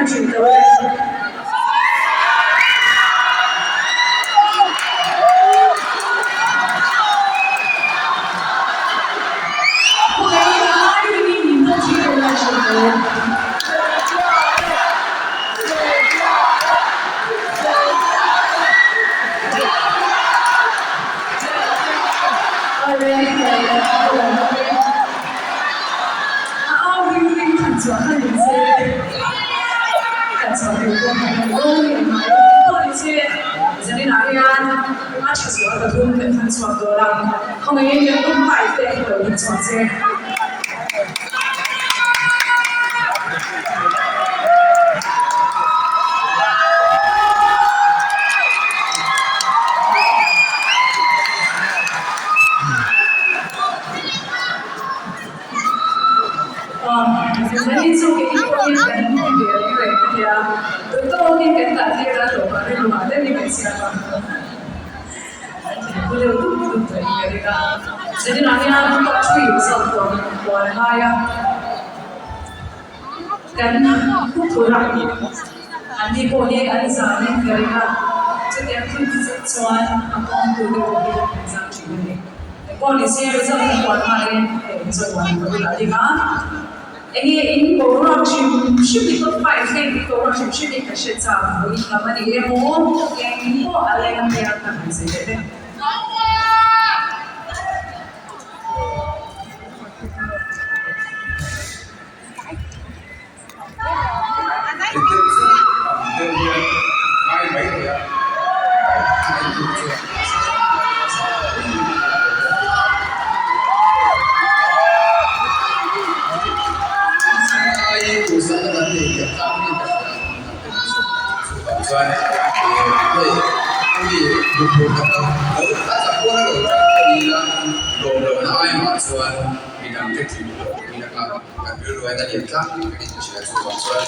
han hrilh tawh e. Khawngaihin a ai ringin min top 3 pawh han hrilh tawh e. A au ring ring than chhuah kha ni se, than chhuah tur pawh kha ni dawn ni mai. Pawh ni se, zaninah hian a tha zual pathum kan than chhuak dawn a, khawngaihin kan tum pai te lo than chhuak che. Zanin chu kei pawhin kan ti ve reng reng ka tia, duh tawkin kan dah tir a tawpah rilruah deuhin kan siam a. Thingpui deuh dup dup tawh in ka ring a, zaninah hian top 3 result pawh kan kual a ngai a, kan huphurh a, an ni pawh hi an zam in ka ring a, chutiang thil chuan a kawngtu te pawh hi an zam thin a ni. Engpawh ni se result kan kual hmain hei chuan ka bulah ding a. Enge in boruak hrim hrim hi top 5 heng hi boruak hrim hrim hi ka hre chak vawiin lam a ni emaw eng pawh a leng ania ka han sawi leh vek. Engtin chu ang deuh hian ngai mai thei a, engtin chu chuan hei mi chuan midang te tih loh pui a kan rilru hian a lian tlang vek in ka hria chuvang chuan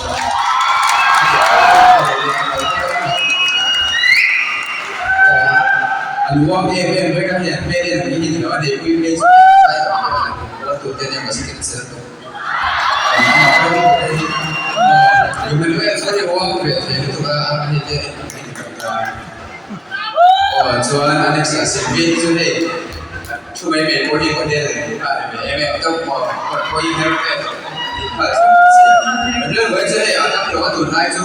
an uang em em vek a hei an hmel hi an ni lo a neihpui phei chu sai tam ve an rual tur te ania mahse kan sel tawh aw chuan a next ah silvi chu hei Thu mai mai pawh hi hotel a ni ve em em tawp maw? Khawi her vel tih kha chu an chhiar. Kan rilru hi chu hei a tam lo a tunlai chu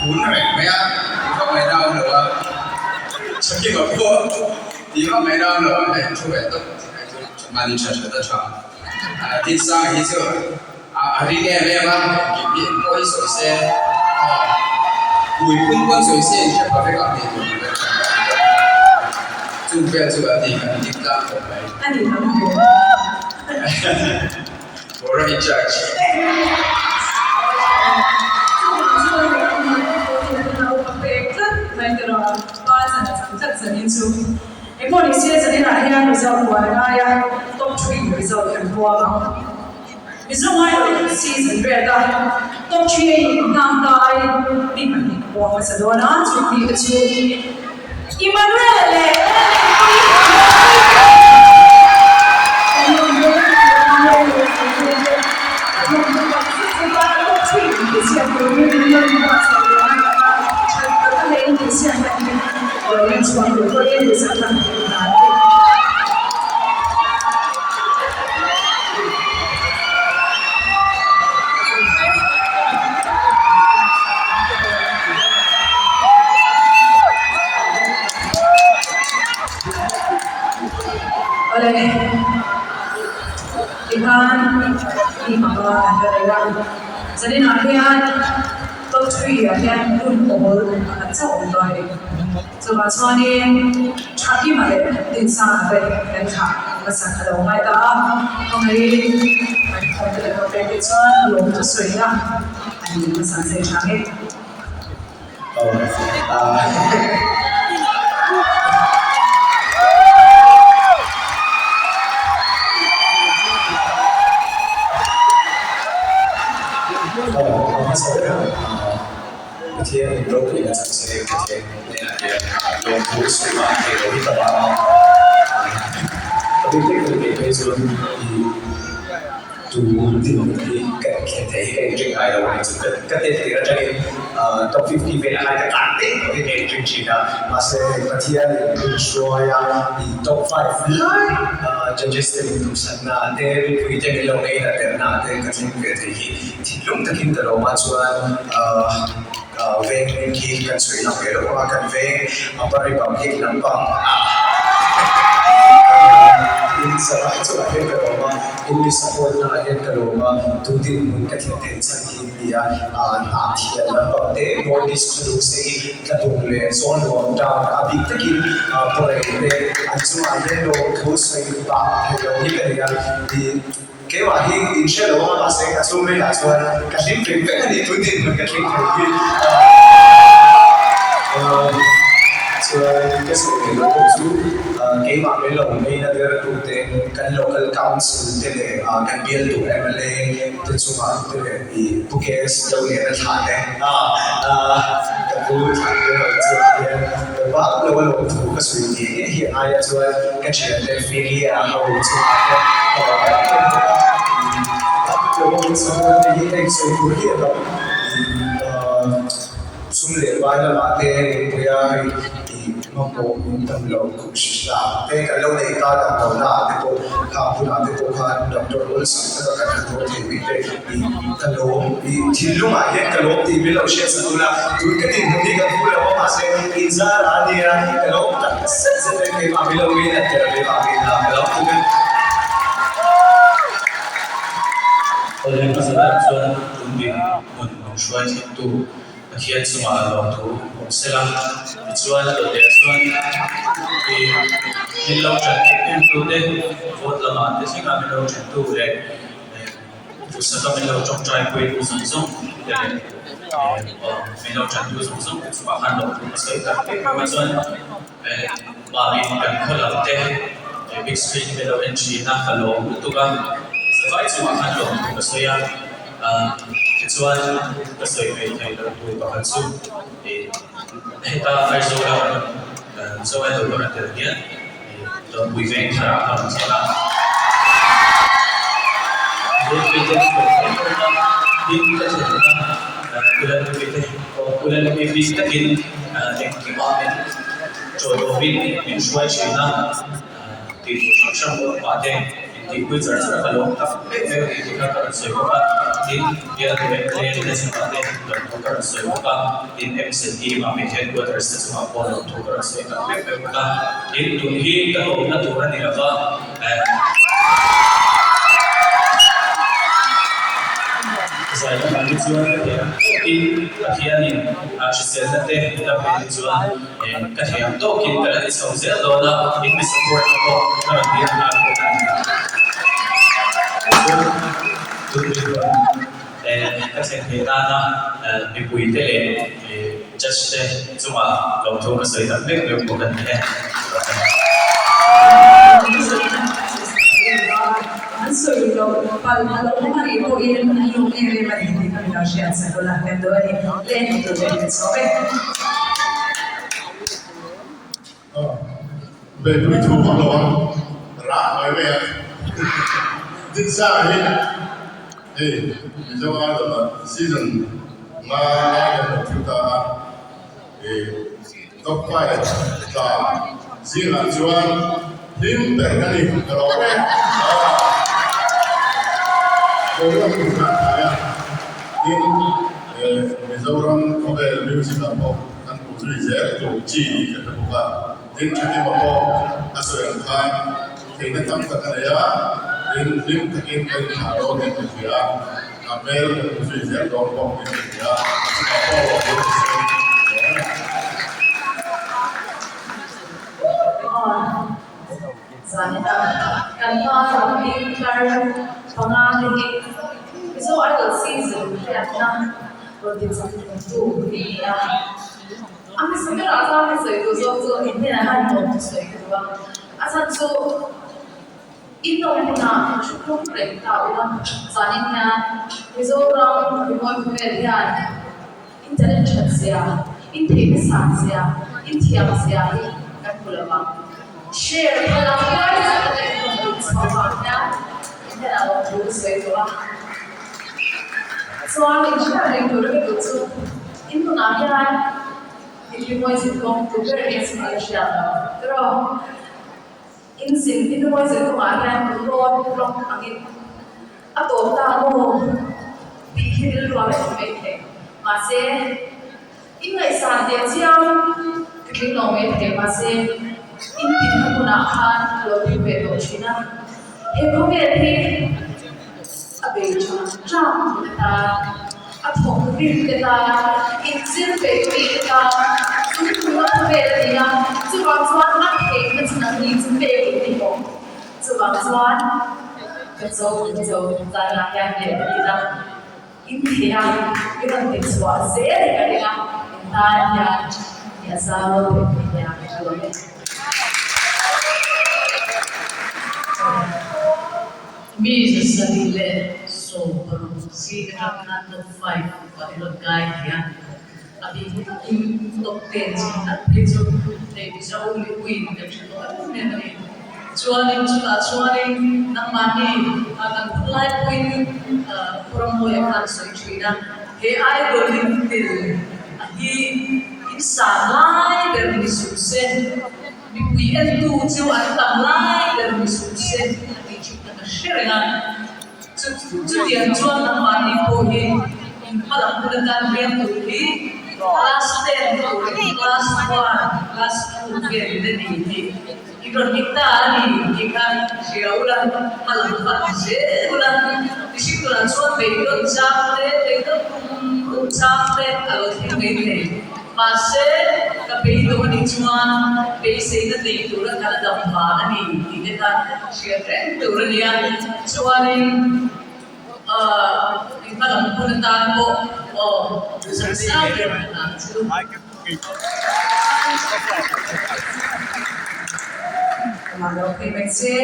phun reng mai a, tih vak mai na awm lo a, Chhakima pawh tih vak mai na awm lo a, hei thu ve tawp tih mai chu mahni tha that a tha. Tinsanga hi chu a ring em em a, engkim hi engpawh hi sawi se, ui phun pawn sawi se inhre pha vek ang tih tur ni vek ang a ti a, chung vel chu an ni kan ding tlang khawp mai. A ni ang maw? Bora in charge. Chuvang chuan hei a hmai te pawh hi an lo a pek tlat mai ta rawh a, pa chan a chang tlat zanin chu. Engpawh ni se zaninah hian result buai a ngai a, top 3 result kan huam ang. Mizo Idol season red a top 3 hnamkai mi pahnih ka puang hmasa dawn a, chu mi te chu Emmanuel leh Awle, tikhan mi panga kan la nei a, zaninah hian top 3 ah hian hun awl pakhat chauh awm dawn a ni. Chuvang chuanin Thakima leh Dinsanga te kan thlah hmasak a lo ngai ta a, khawngaihin microphone te kan lo pek te chuan lawm thusawina a ni hmasa zai tha nge. Pathian in ropuina chang se Pathian hnenah hian lawmthu sawi mah thei lo hi ka vang a, a bik hlek hlek ngei phei chuan i Tu dinhmun hi ka thlen thei hi ka inring ngai lo a ni chu. Ka tel tir atangin top 50 velah khan ka tlan daih tawh hi ka inring thin a, mahse Pathian in min hruai a, i top 5 lai judges te min duhsakna te, mipui te min lo ngei na terna te ka thleng ve thei hi thinlung takin ka lawm a, chuan veng khi kan sawi lang ve lo a, kan veng Upper Republic lampang ah in sarai chungah hian ka lawm a, in mi support na ah hian ka lawm a, tu dinhmun ka thlen theih chhan hi ni a, hnah thian lampang te North East khawlung se hi tla tung leh zawn nuam town a bik takin pawrei te an chungah hian lawmthu sawi pah thei lo hi ka nei a, Keimah hi in hre lo a, mahse ka chhungril ah chuan ka hlim veng veng a ni, tun dinhmun ka thleng thei hi chuan ka sawi theih loh pawh chu keimah mai lo main a dertu te, kan local council te leh kan bialtu mla te chungah te leh i Pu KS lo leh na thlah te ka pu thlah te ho chuan hian vak lo a lawmthu ka sawi ngei ngei hi aia chuan ka thiante Filia ho chungah te ka lo kal em bawk a, vak lo a min support te hi heng sawi tur hi a tam sum leh vai lamah te mipui a hei mamawh min tam lo khum hri hla te kan lo nei ta dam lo na ah te pawh khang hunah te pawh khan doctor awlsam taka kan han dawr thei mai te i ka lawm i thinlungah hian ka lawm tih min lo hriat sak ula tun ka dinhmun hi ka hmu lo a mahse inzar a nia ka lawm tak zet zet e keimah min lo ngei nat ber ve vangin ka lawm tuk e. Awle hmasa ber chuan tun dinhmun min hruai thlengtu Pathian chungah a lawmthu awm sela, tichuan a dawt leh chuan i min lo ṭan em em tu te, vote lamah te thlengah min lo ṭan tu leh duhsaka min lo ṭawngṭai pui tu zawng zawng te leh min lo ṭan tu zawng zawng te chungah khan lawmthu ka sawi tak em em a, chuan mahni kan khaw lam te big screen min lo en ṭhin a, ka lawm lutuk a, zavai chungah khan lawmthu ka sawi a. Tichuan ka sawi ve thei lo tur pakhat chu ih heta Aizawla Mizo Idol rawn tel hian Dawrpui veng tharah ka rawn thleng a. Dawrpui te chu ka thleng reng a, tin ka thlen a Kulanpui te Kulanpui bik takin engkimah min chawlawmin min hruai thin a. Tih tur hrang hrang pawh pah te intihpui char char ka lawm tak vek vek a ni tih kha ka rawn sawi bawk a, tin bial leh leng te chungah te lawmthu ka rawn sawi bawk a, tin MZT Mamit Headquarters te chungah pawh lawmthu ka rawn sawi tak vek vek bawk a, tin tun hi ka lawmna tur a ni lova, Zai lamah hi chuan ka thiam tawkin Pathianin hriselna te la pe hi chuan Ka thiam tawkin ka la ti chho zel dawn a, in mi support na pawh ka rawn biak nghal bawk a ni. Chuan tun rawn ka thlen theih nana mipui te leh judge te chungah lawmthu ka sawi tak vek vek bawk a ni e. An sawi loh palh a lo awm a nih pawhin an lung em em a ni tih kha min lo hriat sak ula kan duh a ni. Leh ni tur te min chhawm e. Beipui thu vak lo ang rah mai mai a Dinsa hi hei Mizo Idol ah season nga lai kan lo thu ta a Top 5 tla zingah chuan hlim ber ka ni ka lawm e. Boruak tur khan thai a, tin Mizoram khawvel music ah pawh kan hmuh zui zel tur chi tih ka hre bawk a, tin Thakima pawh a sawi ang khan theihna tam tak a nei a, tin hlim takin ka inthlah dawn in ka hria a, a hmel ka hmuh zui zel dawn bawk in ka hria a, chutah pawh ruah tur ka sawi dawn a. Kan hma ram ding thar panga te hi Mizo Idol season hriatna rawn ti chak thawktu i ni a. A hmasa berah chuan ka sawi duh zawk chu in hnenah hian lawm chu sawi ka duh a, a chhan chu in awm hunah thu phung reng ta ula zanin hian Mizoram rimawi khawvel hian in talent that zia, in theihna san zia, in thiam zia hi kan hmu lo vang. Share phalang huai zet a leh rawn tih chhuah vang hian. hnenah lawmthu ka sawi tawh a. Chuan in hriat reng tur ka duh chu in nunah hian in rimawi zin kawng tur ber nge chu a la hriat lo. Erawh in zin in rimawi zin kawngah hian rawn rawng angin a tawp ta maw tih hi rilru a rawn mai thei. Mahse in ngaihsan teh chiam ka tling lo mai thei mahse in tinna hmunah khan ka lo ding ve tawh thin a. He khawvel hi a bei tha tang tih atan, a thawk rim te tan, inzir peih mi te tan chung thung a khawvel a ni a, chuvang chuan a theihna chu nangni chu pek in ni bawk. Chuvang chuan ka cho ka cho zanah hian leh ka ti a, in theih a, i rawn ti chhuah zel ka ring a, in tan hian i a zau ropui thei nia ka lawm e. Mi 760 zing atang khan top 5 ah i rawn kai thei a, a bik takin top 10 zing tak phei chu hei Mizo mipuiin kan hre tawh em em a ni. Chuanin chutah chuanin nangmahni kan hun lai pawhin Khawramawia khan sawi thin a, he idol in til a hi in san lai ber ni suh se. Mipui entu chu an tam lai ber ni suh se a tih thin kha ka hre reng a. Chutiang chuan nangmahni pawh hi in hmalam hun atan riang tur hi class 10 tur class 1, class 2 vel in a ni tih i rawn hit ta a ni tih kha hria ula, hmalam fan zel ula. Mihring tunah chuan beidawn chang te, beidawn rum rum chang te a lo thleng mai thei. Mahse, ka beidawh a nih chuan beiseina nei tura ka la dam vang a ni tih te kha hriat reng tur a nia. Chuanin aah in hmalam hun atan pawh aw duhsak sang ber ang chu. Amah lo phei mai che,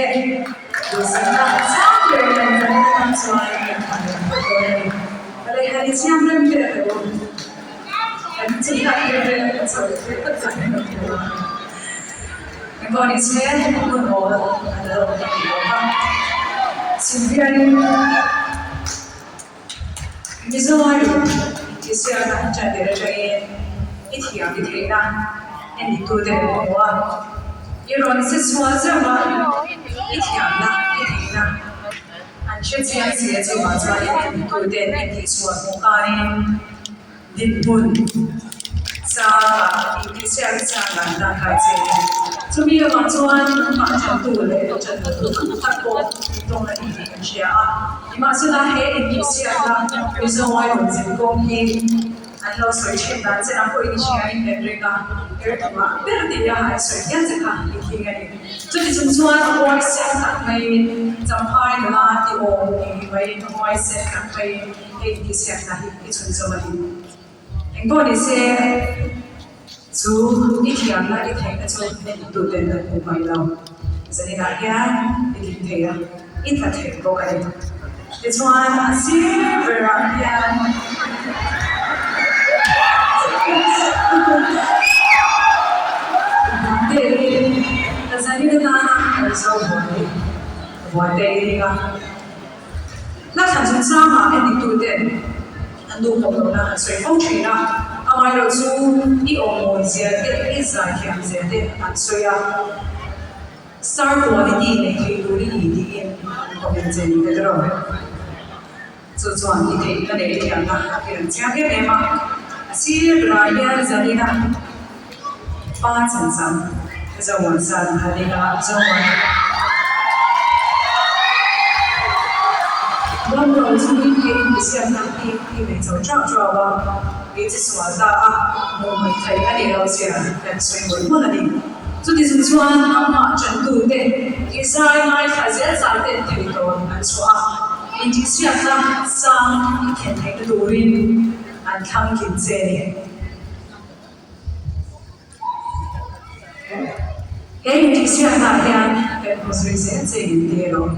duhsakna sang ber kan hman atan chuan kan hman reng tawh dawn a ni. Lehkha ni chiang rem ber a lo. Kan chungah hian ka chho thei tak tak in ka hmu a. Engpawh ni se hun awl a la awm ta tih lo a. Chhimbiain Mizo aiin intihsiakna an ṭan tir aṭangin i thiam i theihna endiktute an hmu a. I rawn che chhuah zeuh a, i thiamna i theihna an hre chiang si a chuvang chuanin endiktuten intihchhuah hmuh kanin Dinhmun changah intihsiak changah an dah kai che. Chumi avang chuan nangmah chantu leh chantu tam tak pawh tawng a ni tih kan hria a. Nimahsela he intihsiakna Mizo Idol zinkawng hi an lo sawi thin dan che ang pawhin i hria in kan ring a, Erthuma ber tih a an sawi hial che kha i thing a ni. Chuti chung chuan a huaisen tak maiin Champhai nula ti awm tih maiin a huaisen tak maiin hei intihsiakna hi i chhunzawm a ni. Engpawh ni se, chu i thiamna i theihna chu tuten kan hmu mai lo. Zaninah hian i tling thei a, i tla thei bawk a ni. Tichuan, a sir berah hian Vangtein ka zanin atana kan zo buai buai te i ring a. Hla thlan chungchangah endiktuten an duh pawh lohna an sawi fo thin a, amaherawhchu i awm mawi zia te, i zaithiam zia te an sawi a, star quality nei thei tur i ni tiin an comment che ni ka rawh. Chu chuan i theihna leh i thiamna a tilang chiang em em a, a sir berah hian Zarina pa chanchang Zomuansan Halila Zomuan Damlo chungin he inbisiakna hi i nei chho ṭauh ṭauh a, i che sual ta a, hmuh hmaih theih a nih loh zia kan sawi mawlh mawlh a ni. Chuti chung chuan amah ṭantute i zai ngaithla zel zai ten thei tawn an chhuah a, intihsiakna sang i thlen theihna turin an thlang kin che a ni. He intihsiaknaah hian kan hmu zui zel che in ti rawh.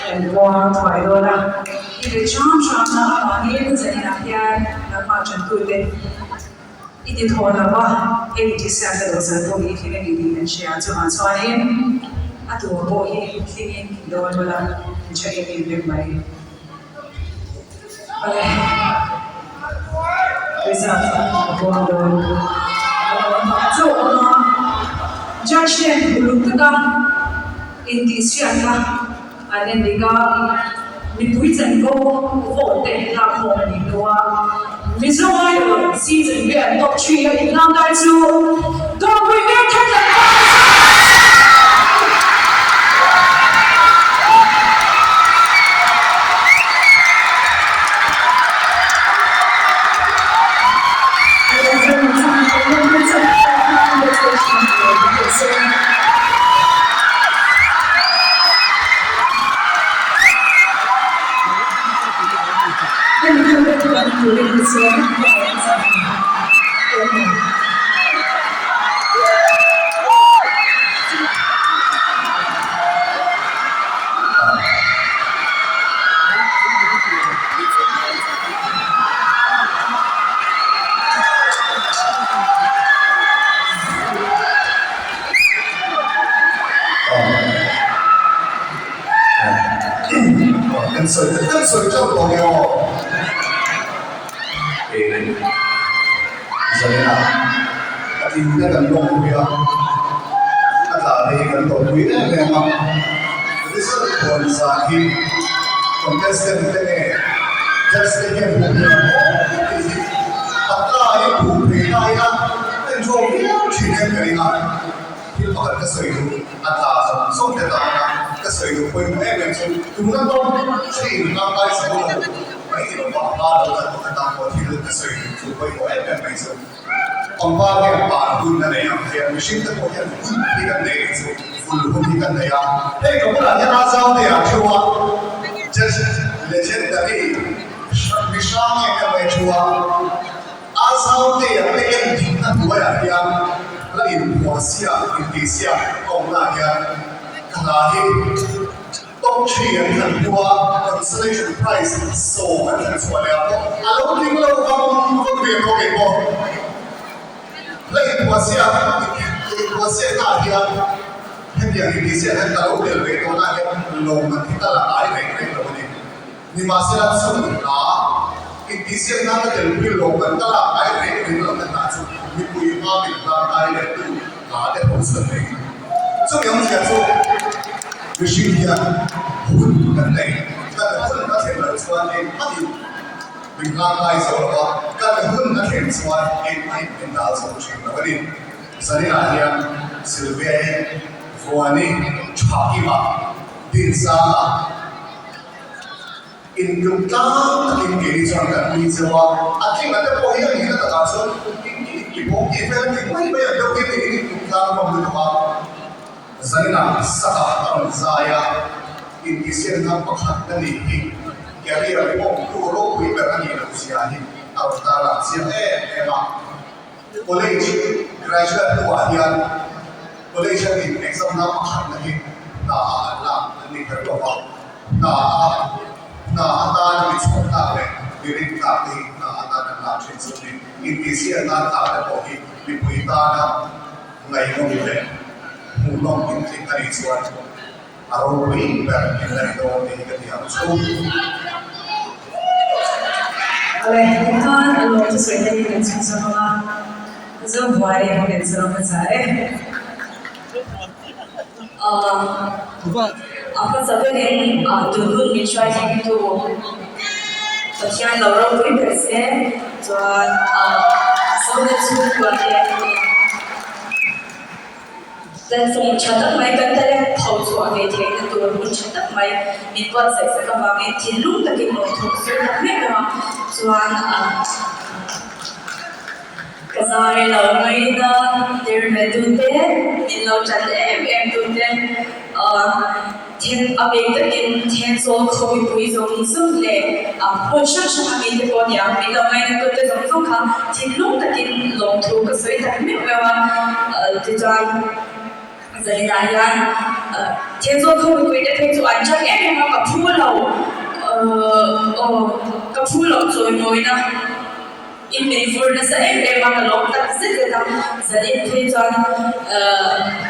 Kan puang thuai dawn a, i be hram hramna avangin zaninah hian nangmah tantute i ti thaw lo va, he intihsiakna lo zan pawh hi i thleng a ni tih kan hria. Chuvang chuanin. A tur pawh hi tlingin dawn bawla in tha em em vek mai. Awle, result a puang dawn. Pakhat chauh awm a, judge ten uluk taka intihsiakna an en dik a, mipui chanvo vote te inlakkhawm a nih hnu a, Mizo Idol season vel top 3 a inlangkai chu Dawrpui Vengthar tlangval Kan sawi kan sawi teuh tawh nge aw. Zalena a tlinna kan lawmpui a, a tla te hi kan tawrhpui em em a. Result puan zan hi contestant te nge judge te hian hmuh theih ang aw tih hi a tla hi hmuh theih na ila en zawk viau thin em ka ring a. Thil pakhat ka sawi duh a tla zawng zawng te tana ka sawi duh pawimawh em em chu tuna tawng thin tangkai zo lo mai ni lova a hma lo kal tawh atan pawh thil ka sawi duh chu pawimawh em em mai chu pangpar hian par hun a nei ang hian mihring te pawh hian hun hi kan nei chu vul hun hi kan nei a hei ka bulah hian a zau te ah thu a judge legendary mihrang em em mai thu a. A zautea te en dikna hnuaiah hian la inphuah siak, intihsiak a awmnaah hian ka hla hi top three an thlan hnua consolation prize sawm an thlan chhuah leh ah pawh a lo tling lo vang vang ve tawh kei pawh. La inphuah siak, inphuah siaknaah hian hetiang intihsiak hian ka lo tel ve tawhnaah hian lawmman hi ka la ngai reng reng lo a ni. Nimahsela chung hna intihsiak nana telpui lo kan ta lak ngai reng reng lo na hna chu mipui hma min hlan ngai leh tu hna te ho chuan nei. Chumi awmzia chu mihring hian hun kan nei, kan hun a thlen loh chuan engmah in min hlan ngai zo lo a, kan hun a thlen chuan engmah in min dal zo thin lo a ni. Zaninah hian Sylvia-i, Vuani, Thakima, Dinsanga, Intluk tlang takin keini chuan kan ui zeuh a, a tling a te pawh hi a nihna takah chuan i bawk tih vel tih mai mai ang deuh hi niin intluk tlang a hmang lutuk a. Zaninah saka a rawn zai a, intihsiakna pakhat na nih hi career pawh tu ropui ber a nih loh zia hi a rawn tarlang chiang em em a. College graduate hnuah hian college a nih exam na pakhat na hi hna ah an lak an ni kher lo va, hna a hna atana mi chhuak tlak leh mi rin tlak te hi hna atan an lak thin chu ni. Intihsiakna tlak te pawh hi mipui tana ngaihnawm leh hmuhnawm intling a nih chuan a ropui ber in la ni dawn tih hi ka ti ang chu. Awle, tikhan a lawm chu sawi hlei kan chhun zawk ang a, zo buai a kan zawk a cha e. A hmasa berin tun hun min hruai thlengtu Pathian lo ropui ber se chuan Zonet chhungkua te Platform tha tak mai kan talent pho chhuah ve theihna tur hun tha tak mai min buatsaih sak avangin thinlung takin lawmthawk sawi tak mek a chuan ka zai lo ngaina tir ve tute min lo tan em em tute Then a bik takin Thenzawl khaw mipui zawng zawng leh hmun hrang hrang a mite pawh nia min lo ngaina tute zawng zawng kha thinlung takin lawmthu ka sawi tak meuh meuh a. Tichuan zaninah hian Thenzawl khaw mipui te phei chu an chak em em a, ka phu lo aw ka phu loh chawimawina. In min vur nasa em em a, ka lawm tak zet zet a, zanin phei chuan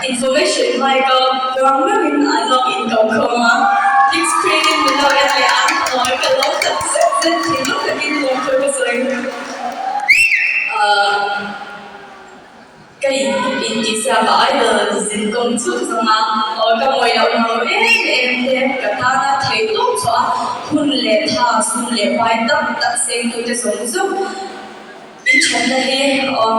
information mic a puang meuhin an lo in ko khawm a, big screen in min lo en leh a, awi ka lawm tak zet zet thinlung takin lawmthu ka sawi. Ka intihsiak a idol zin kawng chhung zawng a, aw ka mawi loh hmu em em te ka tana thei tawp chhuah a, hun leh tha sum leh pai tak tak seng tute zawng zawng in thatna hi aw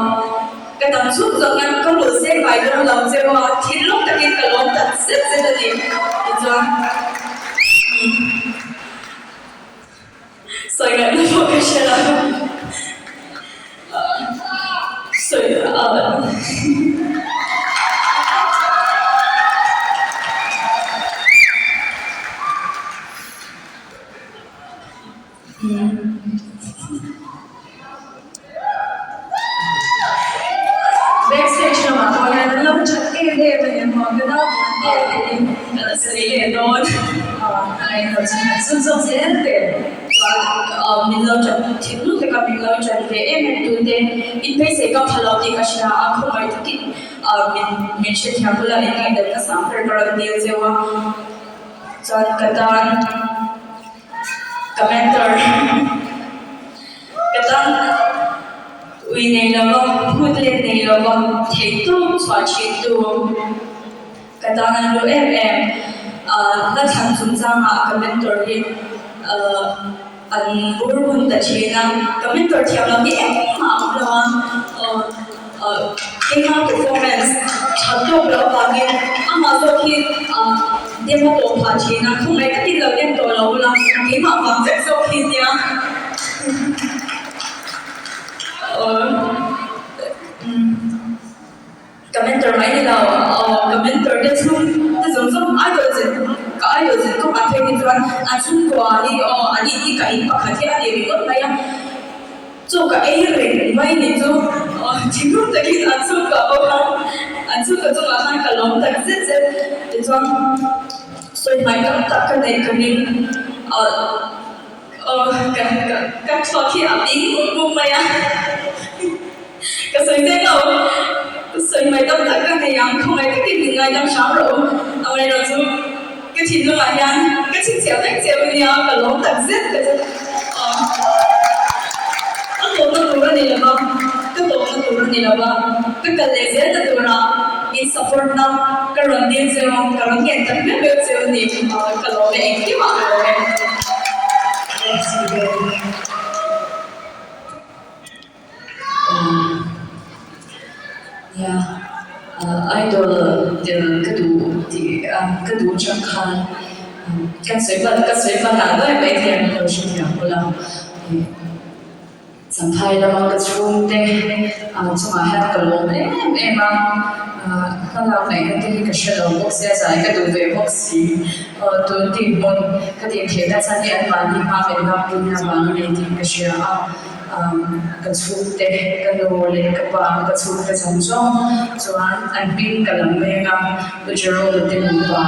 ka dam chhung zawng hian ka hmuh seng ngai dawn lo che u a, thinlung takin ka lawm tak zet zet a ni tichuan Sawi ngaihna pawh ka hre lo. Sawi a. Backstage lamah pawh hian an lo chat em em a ni maw? Ka nau buan te tiin ka la sawi leh dawn. A englo chu han chhun zawk zel teh. Chuan min lo chat thim lutuk a, min lo chat ve em em tu te in beisei ka pha lo tih ka hria a, khawngaih takin min min hrethiam bula in ngaihdamna sang ber ka rawn dil zeuh a. Chuan ka tan ka mentor ka tan ui nei lova phut let nei lova theihtawp chhuah thin tu ka tan an lu em em la thlan chungchangah ka mentor hi an bur hun ta thin a ka mentor thiam lo hi engmah a awm lo a keimah performance tha tawk loh avangin amah zawk hi dem a tawh phah thin a khawngaih takin lo dem tawh lo ula keimah vang vek zawk hi nia Ka mentor mai ni lo, aw ka mentor te chhung te zawng zawng idol zin ka idol zin kawng ah phei hi chuan an chhungkua hi aw an in hi ka in pakhat hi a ni ringawt mai a, chaw ka ei reng mai ni chu aw thinlung takin an chhungkua pawh khan an chhungkua chungah khan ka lawm tak zet zet tichuan sawi hmai tam tak ka neih ka ring aw aw ka ka ka thluak hi a ping buk mai a. Ka sawi zel lo, ka sawi mai tam tak ka nei ang, khawngaih takin min ngaidam hram rawh u. Amaherawh chu ka thinlungah hian ka chhinchhiah vek che u nia, ka lawm tak zet ka chu. A tawpna tur a ni lo va, ka tawpna tur a ni lo va, ka kal leh zelna turah in support na ka rawn dil cheu a, ka rawn ngen tak meuh meuh cheu a ni. Ka lawm e, engkimah ka lawm e. Nia, idol tel ka duh tih ka duh atang khan ka sawi hman ka sawi hman ah nuai mai thei ang lo hrethiam bawlh a. Champhai lama ka chhungte chungah hian ka lawm em em a, hmalak ngaihna te hi ka hre lo bawk sia, zai ka duh ve bawk si. Tun tih hmun ka tih theihna chhan hi anmahni hma min lak pui avang a ni tih ka hria a. Ka chhungte, ka nu leh ka pa, ka chhungte zawng zawng chuan an hming ka lam mek a, Pu Jerome te nupa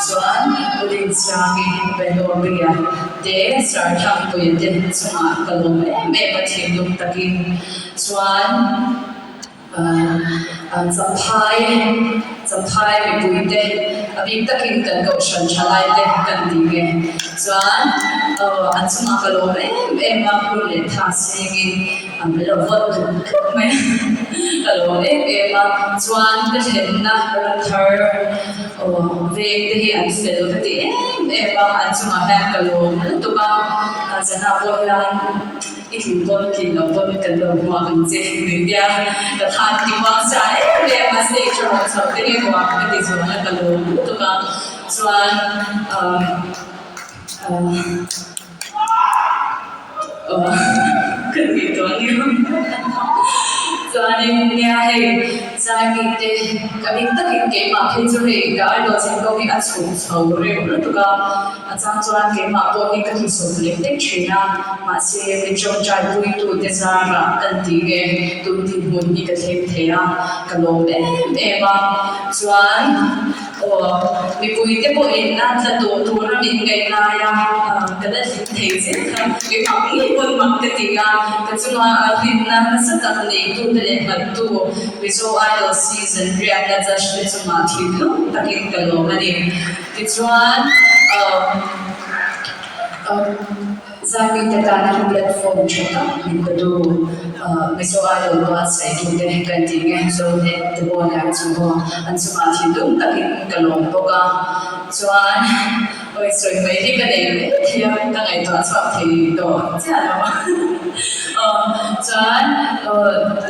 chuan Pu Dinsiangi, Benobia te, Sir Thangpuia te chungah ka lawm em em a thinlung takin chuan Champhai, Champhai mipuite a bik takin kan kohhran thalai te kan ti nge chuan an chungah ka lawm em em a, hun leh tha sengin an lo vawt duh khawp mai a, ka lawm em em a, chuan ka thlenna ram thar veng te hi an fel ka ti em em a, an chungah hian ka lawm lutuk a, zanah pawh hian. I tlin pawn tlin loh pawn kan lo hmuak ang che nui nia. Ka than ti muang sa em em a stage a rawn chhoh te hi nuam ka ti zual a ka lawm lutuk a chuan umm umm ka nui tawh nia chuanin nia hei Zaimi te ka bik takin keimah phei chu hei ka idol chheng kawng hi a chhuk chho reuh lutuk a. A chang chuan keimah pawh hi ka tlusawm lek lek thin a, mahse min tawngtai puitute zarah kan tih nge tun dinhmun hi ka thleng thei a, ka lawm em em a. Chuan aw mipuite pawhin a tla tawh tura min ngaih laia ka. ka la hlim thei zel kha keimah ngei pawn mak ka ti a, ka chunga hlimna nasa tak neitute leh nghattu Mizo Idol season riatna judge te chungah thinlung takin ka lawm a ni. Tichuan, Zaimite tana platform tha tak min pe tu Mizo Idol buatsaitute kan tih nge Zonet te pawh nia chu maw an chungah thinlung takin ka lawm bawk a, chuan awi sawi mai hi ka nei mai thei a, ka ngaihtuah chhuak thei tawh chiah lo a, chuan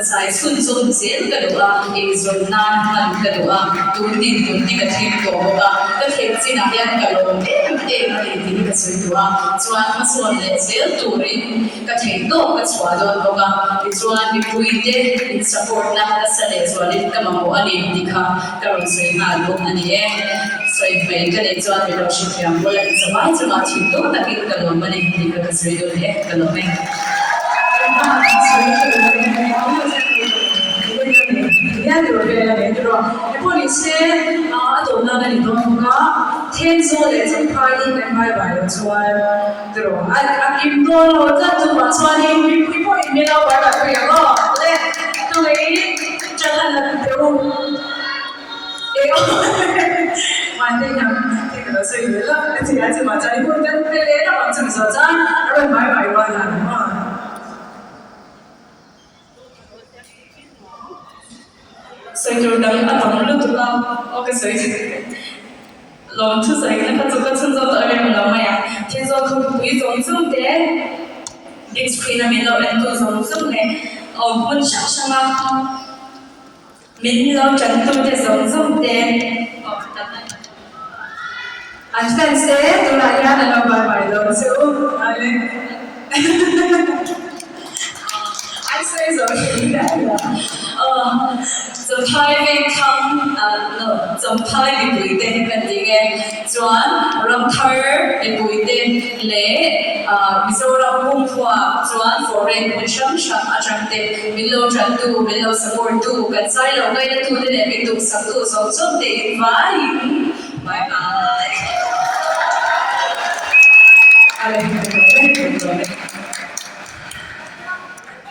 zai chhunzawm zel ka duh a, eizawn nan hman ka duh a, tun dinhmun hi ka thleng tawh bawk a, ka thlen chinah hian ka lawm em em a ni tih hi ka sawi duh a, chuan hmasawn leh zel turin ka theih tawk ka chhuah dawn bawk a, tichuan mipuite in support na nasa leh zualin ka mamawh a ni tih kha ka rawn sawi nghal bawk a ni e. Sawi hmei ka neih chuan mi lo hrethiam bawlh a inzamai chungah thinlung takin ka lawm a ni tih kha ka sawi dawn e, ka lawm e. Sawi tur dang a tam lutuk a, aw ka sawi lawm thu sawi na kha chu ka chhun zawk tawh em em lo mai a, thil zawk kha mipui zawng zawng te big screen a min lo en tu zawng zawng leh aw hmun hrang hrang a. Min lo ṭantute zawng zawng te aw ka tam a ni. An fans te tunah hian an lo bye bye dawn che u ale. An sawi zawh hi a ni a. Aw Champhai vengthlang no Champhai mipuite kan ti nge chuan Ramthar mipuite leh Mizoram pumkhua chuan foreign hmun hrang hrang atang te min lo tantu, min lo support tu, kan zai lo ngaina tu te leh min duhsak tu zawng zawng te in vaiin bye bye.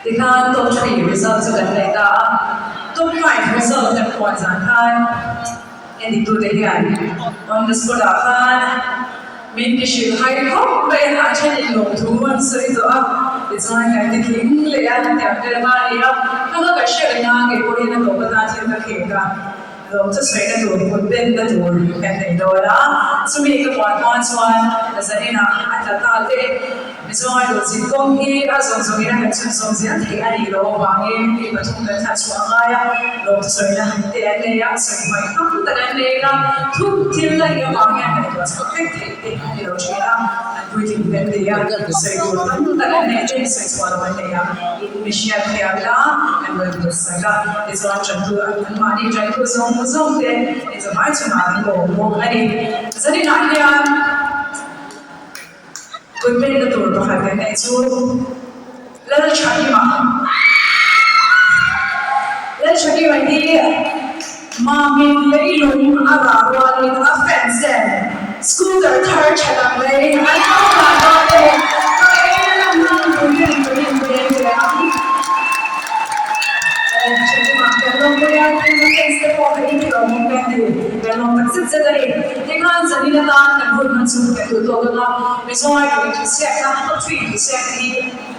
Tikhan top 3 result chu kan nei ta a, top 5 result kan puan zan khan Entitute hian on the spot ah khan min ti hrilh hai khawp mai a, a then in lawmthu an sawi tawh a, tichuan kan ti tling leh a, tiang vel hma a ni a, ka ka ka hre reng a, kei pawhin a tawp atan thil ka khek a, lawmthu sawina tur kut benna tur kan nei dawn a, chumi ka puan hma chuan zaninah a tla ta te. Mizo Idol zinkawng hi a zawng zawngin a kan chhunzawm zel theih a nih loh avangin mi pathum kan thlah chhuah a ngai a, lawmthu sawina te an nei a, sawi hmaih tam tak an nei a, thup thil la nih avang hian ngaihtuah chhuak vek theih te a ni lo thin a, an puitling kan nei a, sawi tur tam tak an nei te, sawi chhuah loh an nei a, in mi hriat thiam la, kan rawn duhsak a, tichuan tantu anmahni tantu zawng zawng te inzamai chungah an lawm bawk a ni. Zaninah hian. Kutbenna tur pakhat kan neih chu Lalchhakima. Lalchhakima hi Mamin leilung a rah rualin a fans ten scooter thar tha tak mai an hmang nghal dawn a ni. Ka ei na lam hmang turin turin beng ve ang. Chhakima kan lawmpui a, tin a fans te pawh ka inti lawmawm kan ti. Kan lawm tak zet zet a ni. Tikhan zanin atan kan hun hman chu kan duh tawk ang a, Mizo Idol inthusiakna, top 3 inthusiakna hi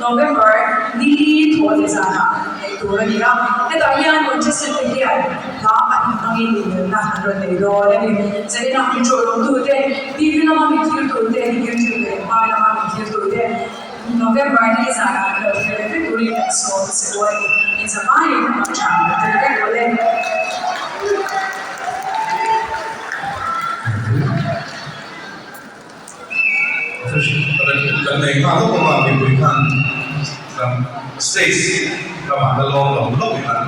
November ni thawh leh zanah neih tur a ni a. Hetah hian contestant te hian hla pahnih hmangin inelna an rawn nei dawn a ni. Zanin ah min ṭawhlawmtute, TV lama min thiltute, YouTube leh hmai lama min thiltute, November ni zanah an lo thlir leh vek turin kan sawm che u a ni. Inzamaiin hmang ṭha an tel vek awle. Kan nei nghal lawk awm a, mipui khan kan stage lamah la lawm lo lawk in an.